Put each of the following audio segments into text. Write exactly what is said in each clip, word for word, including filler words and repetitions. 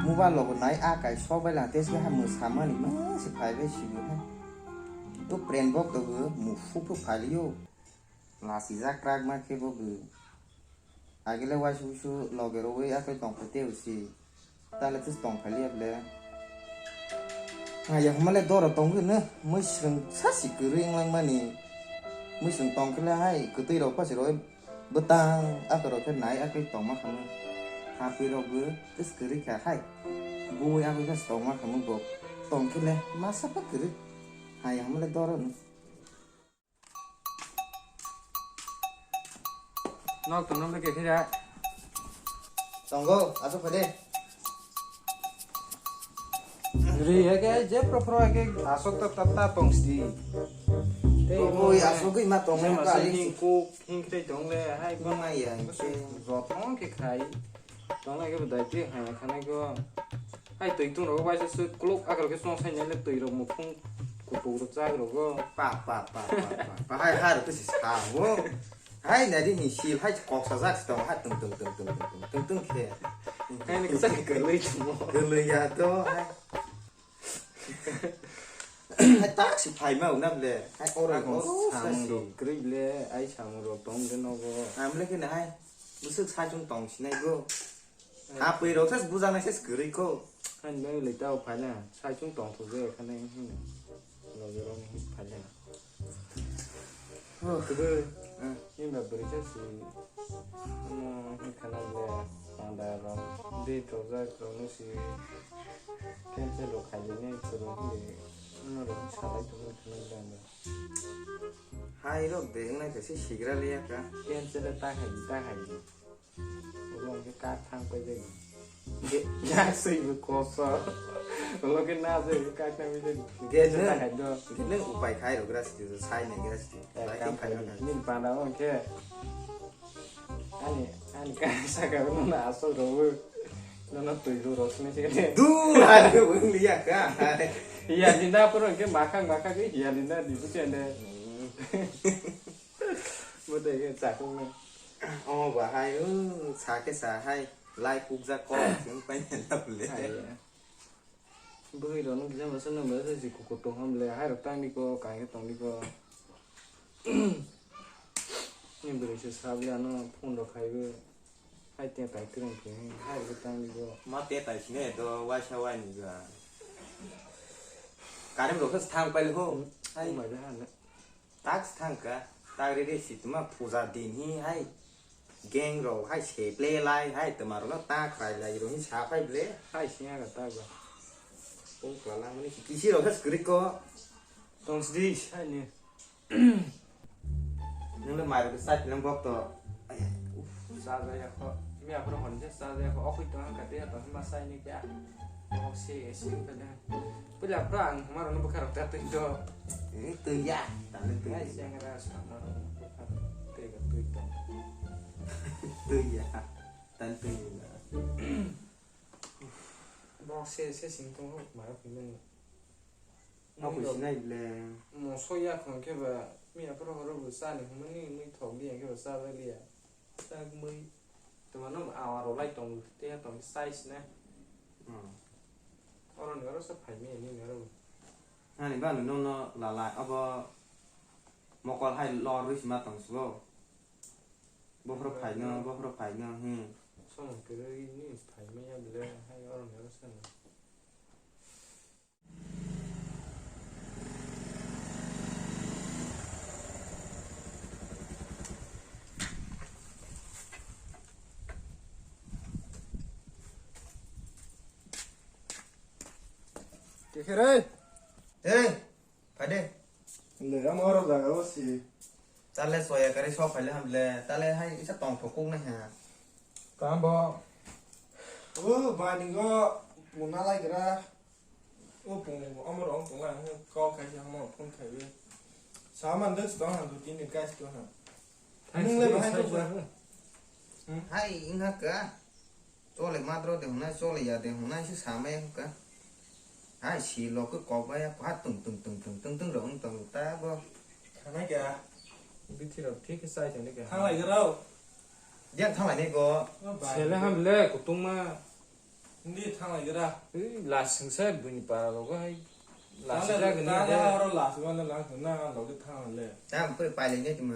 Mobile logo nai a kai sok bai lang tei se ha mwsamani ma se phai bai sibo hai. To prank bok to bo muphuk pho phai liyo. Lasi jak krak ma khe bo bo. Agile waisa wuisu loge rogwi akhai tong phai tei usi. Tale tus tong phai liya ble. Ha ya huma le doro tong gwi no. Mui swrwng sa si kwrwi wng lang mani. Mui swrwng tong khe le hai kwtwi rok pasi rogwi bwtang akhai rok khe nai akhai tong ma kha no. Ha pui rok bo tus kwrwi kha hai. Bui akhai khe tong ma kha no bo. Tong khe le masa pa kwrwi. Ha ya huma le doro no. Nok tongno bai khe khira. Tongo, aswk phai de. Ri ya ke je pro pro ke aswk ta ta ta tong sti. Tei tongo, mo aswk gwi ma tong je ma kali. Hing kuk, hing khe tong le, hai. Bo ma ya, jotno khe khai. Tongnai khe bo daiti hai khanai kho. Hai twi tung rogo waisa se kuluk agar khe song sai nai le twi rok mukhung kutuk rok jak rogo. Pa, pa, pa, pa, pa, pa, hai, hai rok khe se sa bo. Hai nai di ni sil, hai kok sa jak se tong, hai tung, tung, tung khe. Hai ni kisa kwlwi chumo. Kwlwi ya to, hai. Hai tak si phai ma unam le. Hai oro, oro sa si. Samung rok kwrwi le, ai samung rok tong de nogo. Am le khe na hai. Bwswk sa chung tong sinai go. Ha pui rok ses bujang nai ses kwrwi ko. Ani bai le tao phaila, sai chung tong thok je khane hin. Loge rok hin phaila. Huh. Kebe, hmm, hin ba bwrwi sa si. Ano hin khana le panda rok, date rok jak rok no si. Cancel rok khai le ne kwrwi hin. Ano rok salai tong khana le anda. Hai rok de nai se sigra le ya ka. Cancel ta khai ta khai. Ulo hwnkhe kak thang paijak. Ge-, ya swi bo koso. Ulo khe na swi bo kak thang paijak. Ge nung, ge nung upai khai rw gra sidi, sai nai gra sidi. Eh, upai kam khai khai rw nai. Nini panda o hwnkhe. Ani, ani kak saka no na asol rw. No no twi rw rw sini sini. Du, ani wng liya ka. Ya dinda puro hwnkhe makhang makhang ya dinda di bu chende. Hmm. Bo tei khe chakung no. Omo ba hai, o, sa khe sa hai, lai kukjak kok, chwng paina lab le. Hai ya. Bwrwi rok no kisa masa nang bai se kuku tong ham le, hai rok tang di ko, kai khe tong di ko. Ni bwrwi se sab le ano phone rok khai bo. Hai te tai kwrwng khe, hai rok tang di ko. Ma te tai sine do, waisa wai ni ga. Karim rok khe thang pai le ho. Hmm. Hai. Mai da han le. Tak thangka, tak rede si tuma puja din hi hai. Gang rok hai se play lai hai tuma rok no ta khrai lai ro hi sa phai ble. Hai singa ka ta ba. Pung kla lang mani kisi rok has kri ko. Tong sdi hai ni. Nung le mai rok sa film bok to. Sa ja ya ko. Mi apro hon je sa ja ko. Okui to ang ka te to ma sai ni kya. Oxy, oxy, kada. Pula pra ang maro no bukha rok ta tui do. Eh, tui ya. Tale tui. Ai, siang ra sa maro no bukha rok tui do. Tui ya. Tan tui ya. Bo se, se sing tong maro phi men. Aku sinai le. Mo so ya khon ke ba, mi apro horo bu sa ni humani mui thok di ke ba sa ba liya. Tak mui. Tuma no awa rok lai tong, te tong size ne. Hmm. Oro ni oro sa phai mi ni oro. Ani ba no no la la abo mokol hai lor rwi sima tong sugo. Bokhro phai no, bokhro phai no, hmm. Sono kiri ni phai mi ya bile hai oro ni oro sa no. Kekere. Hey, pade. Le, amo oro jaga o si. Tale soya kari sok phaile hamle, tale hai isa tong thok kuk nai ha. Tambo. O, bani go, puna lai gra. O pung, omo rok pung ang kok khai se omo phone khai bi. Saman dek tong ang dui tin din guys to ha. Nung le bahai to ba. Hmm? Hai, ing ha ka. Chole madro de hunai, chole ya de hunai se samai ka. Hai, si lo ko kok ba ya, ha tung tung tung tung tung tung rok ung tong ta bo. Khana kya? Bithi rok thik sai thani kya? Thanglai grao. Diang thanglai ni go. Sele ham le, kutung ma. Hindi thanglai gra. Ui, las singsa buini para rogo hai. Las Tale, singsa gini tale de. Aro las gana lang na logi thangle. Tam pui paile ne tuma.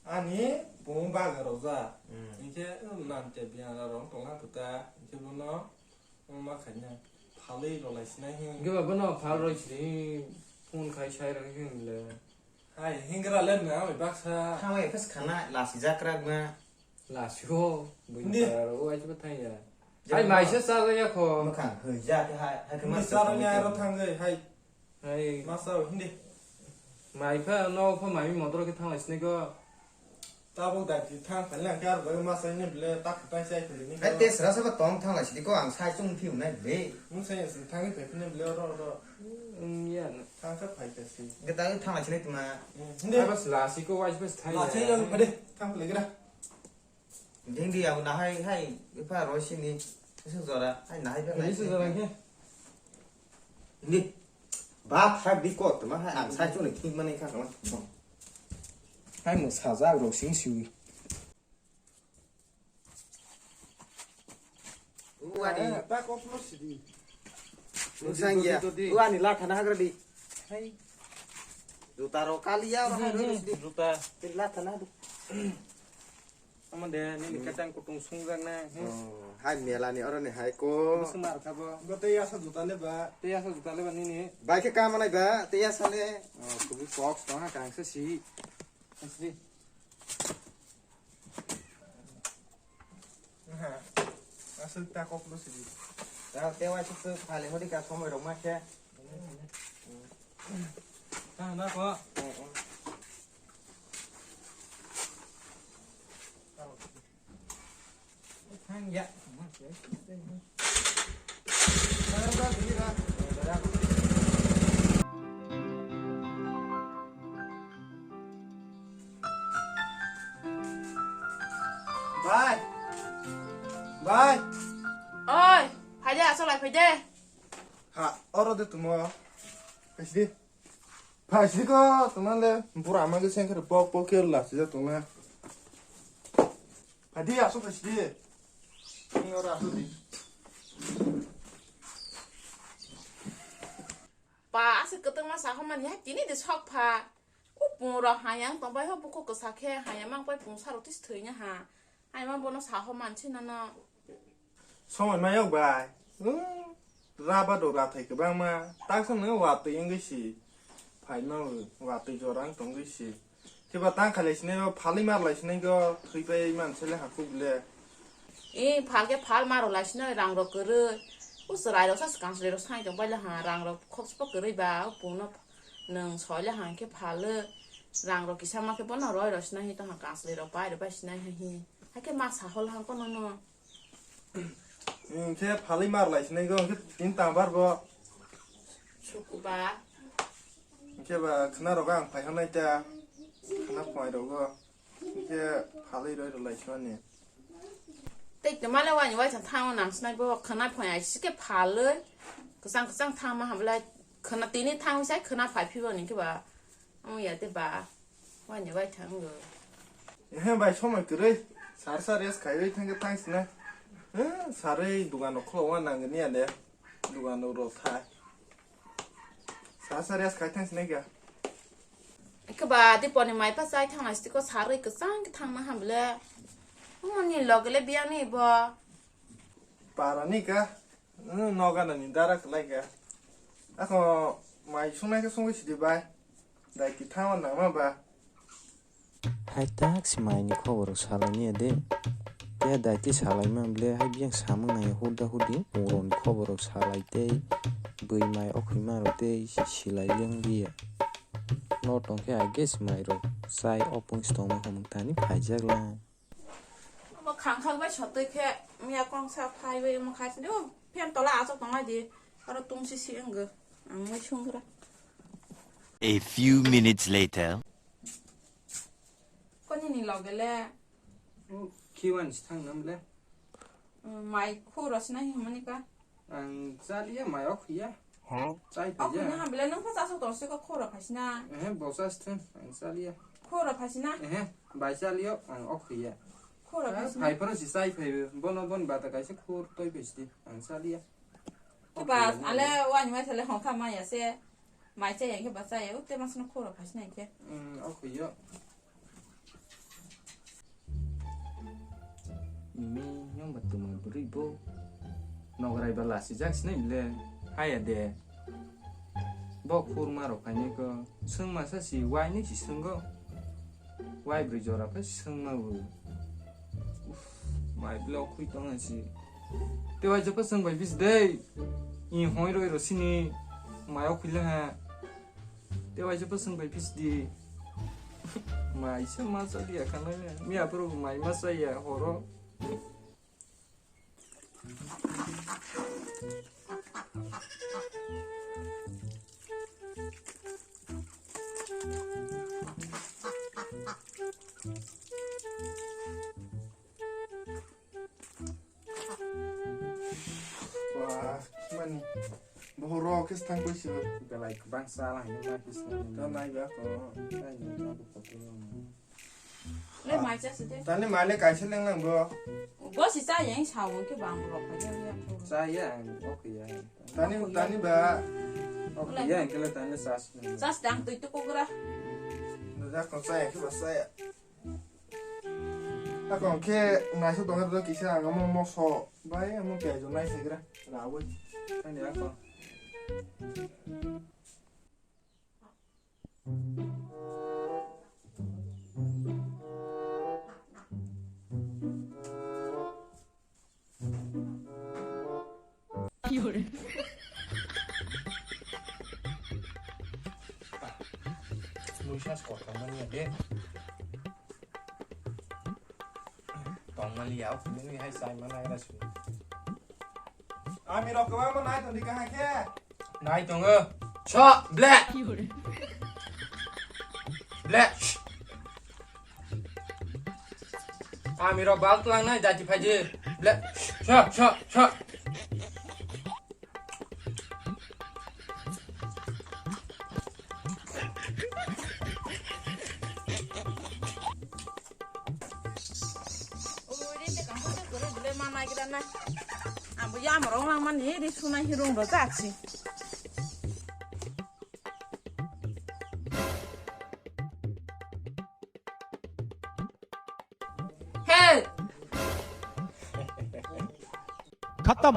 Ani pung baga roja. Hmm. Inke, um, nan te biang la rong tong ha puta. Inke bono, um, ma khanya. Phalwi rolai sinai hin. Inke ba bono phal roi sini phone khai sai rang hin le. Hai, hingra le na, oi baksa. Thanglai khas khana, lasi jakrak na. Lasio, buini Hindi. Para rogo ai chibwthai ya. Jemon Ai, maisa sa ya kho. Mwkhang hoi ja khe hai, hai khe Hindi mas saro ni aro thang jai, hai. Hai. Masa hindi. Mai pha no pha mai motor khe thanglai sini ko. Tabuk dai ti thang phai lang kar bai masa ni ble tak tai sai phai ni. Hai tes rasa ba tong thanglai sini ko ang sai chung phiu nai ble. Mun sai sini thang phai ni ble ro ro. Um, ya. Thang kha phai ka si. Gata thanglai sini tuma. Hindi. Ai bas lasi ko wai bas thai. Lasi yang phade thang phai gra. Ding di, ang nahai, hai, ipha roi sini, isu jora, hai, nahai pha Ini nahai sejora pha. Khe. Ini, ba thak di kot, ma hai, ang sai chuni thik mani kha, ma. Hai, mo sajak rok sing siwi. Uani. Eh, ta kok no sidi. Nusang ya. Dodi, dodi. Uani la thana hagra di. Hai. Juta ro kali ya, ro hai, ro sidi. Juta. Tin la thana du. Omo de, nini Hmm. Katang kutung sungjak na, hmm. Oh, hai mela ni oro ni hai ko. Bwswk mar kha bo. Bo tei asa juta le ba. Tei asa juta le ba nini. Bai khe kam manai ba, tei asa le. Oh, kubu kok tong ha kang sa si. Asli. Ha. Asli ta kok lo sidi. Ta tei wai suk suk phale hodi ka somoi rok ma khe. Ta na ko. Oh, oh. Thang ya. Bai. Bai. Oi, phaide, asolai phaide. Ha, oro de tumo. Phaisidi. Phaisidi ko, tumale, bura ama ke sengkhe bok bok ke la sida tumale. Phadi aso phaisidi. Ni oro aso di. Pa, ase kwtwngma sa hwnmani hai tini de sok pha. O pung rok hayang tong bai ho bukhuk kwsa khe hayang mang pai pung sa rok tis thwi na ha. Hayang mang bono sa ho man si nono. Somoi mayok bai. Hmm. Raba do rathai kwbangma. Taksa nang watwi wngwi si. Phaima watwi jora wng tongwi si. Khe ba tang khalai sinai o phalwi mar lai sinai go thwi pai man sele hakuk le. E phal khe phal maro lai sinai rang rok kwrwi. O chwrai rok sa swkang chwrai rok sai tong pai le ha rang rok khoksa kwrwi ba o pung no nwng soi le ha khe phal le rang rok kisa ma khe bono roi roi sinai hi tong ha kang chwrai rok pai rok pai sinai ha hi. Hakhe ma sa hol ha kono no. Hwnkhe phalwi mar lai sinai go, hwnkhe tin tangbar bo. Sukuba. Hwnkhe ba khna rogo ang phai hwnai ta. Khna phai rogo. Hwnkhe phalwi roi rw lai sinani. Tei tongmale wani waithang thango nang sinai bo khna phai ai sike phalwi. Kwchang kwchang thangma hamlai khna tini thang sai khna phai phibo ni khe ba. Amo ya te ba. Wani bai thango. Ehe bai somoi kwrwi. Sar sar rest khaiwi thangkhe thang sina. Eh, sarwi dugan rok khulokma nangani ya de. Dugan rok rw thai. Sar sar rest khai thang sina kya. Khe ba Diponi mai pa chai thang nai siko sarwi kwchang khe thangma hamle. Moni logele biyang ni bo. Para ni ka. Hmm, noga nani dara kwlai kha. Ako mai sungnai khe sungwi sidi bai. Dai ki thawan nangma ba. Hai tak si mai ni khobor rok salai niya de. Te dai ti salai ma ble hai biyang samung nai huda hudi. Uro ni khobor rok salai tei bui mai okhoi ma rok tei silai leng biya. No tong khe I guess mai rok chai opung si tongma hamung tani phaijak lang. Omo khangkhak bai sotwi khe miya kongsa phaiwi omo khai sini, o fan tola achuk tongnai di, aro tungsi si wngkha, ang mai sung gra. A few minutes later. Koni ni loge le? Khiwan si thang nam le? Mai khura sina hi mani ka? Ang chaliya mai okhuya. Huh? Chai Okhuya phaiya. Ha bile nang pha chasuk tong siko khura phaisina. Ehe, bo chas thun, ang chaliya. Khura phaisina. Ehe, bai chaliyo, ang okhuya. Khura phaisni. Phai phano si chai phaibo. Bono bon bata kaisa khur toi phaisdi. Ang saliya. Ke bas, ale wani mai sale hongkha maya se. Mai chai yang ke bas chai. Ute mas no khura phaisni ke. Hmm, oke yo. Imi, yang ba tuma bwrwi bo. Nograi ba lasi jak sinai le. Haya de. Bo khurma rok khainai ko. Swngma sa si wai ni si swnggo. Wai bwrwi jora khe swngma bo. Uff, mai bwlai khwi tong si. Te wai japa swng bai bis dei. I hoi roi ro sini. Mai o khwi le ha. Te wai japa swng bai bis di. Mai se ma sa dia khanai ne. Mi apro mai ma sa ya horo. Wah, mani. Bohoro khe thang koi si. Belai bangsa la hin ma kis na. Ta nai ba ko. Nai ni ta ko ko. Le mai cha si de. Tani mai le kaisa leng lang bo. Bo si cha yang sa won ke bang rok pa ya ya ko. Cha ya, oke ya. Tani, tani ba. Oke ya, kele tani sa si. Sa si dang tui tu ko gra. Da ko cha ya ke ba sa ya. Ako khe naisuk tongkha, kisa ang omo moso bai omo piyaj rok naisagra rawi. Ani ako. Muisa skor tangmani ya de. Tongmani ya, nini hai sai mana era su. Ami rok kwbangma nai tongdi kahai khe. Nai tongo. Cho, ble. Ble. Ami rok bal tlang nai jati phaji. Ble. Cho, cho, cho. Uri te kangkung te kore dule ma nai gira nai. Ambo ya amrong lang mani ri sunai hirung ro jaksi. Hey! खत्म।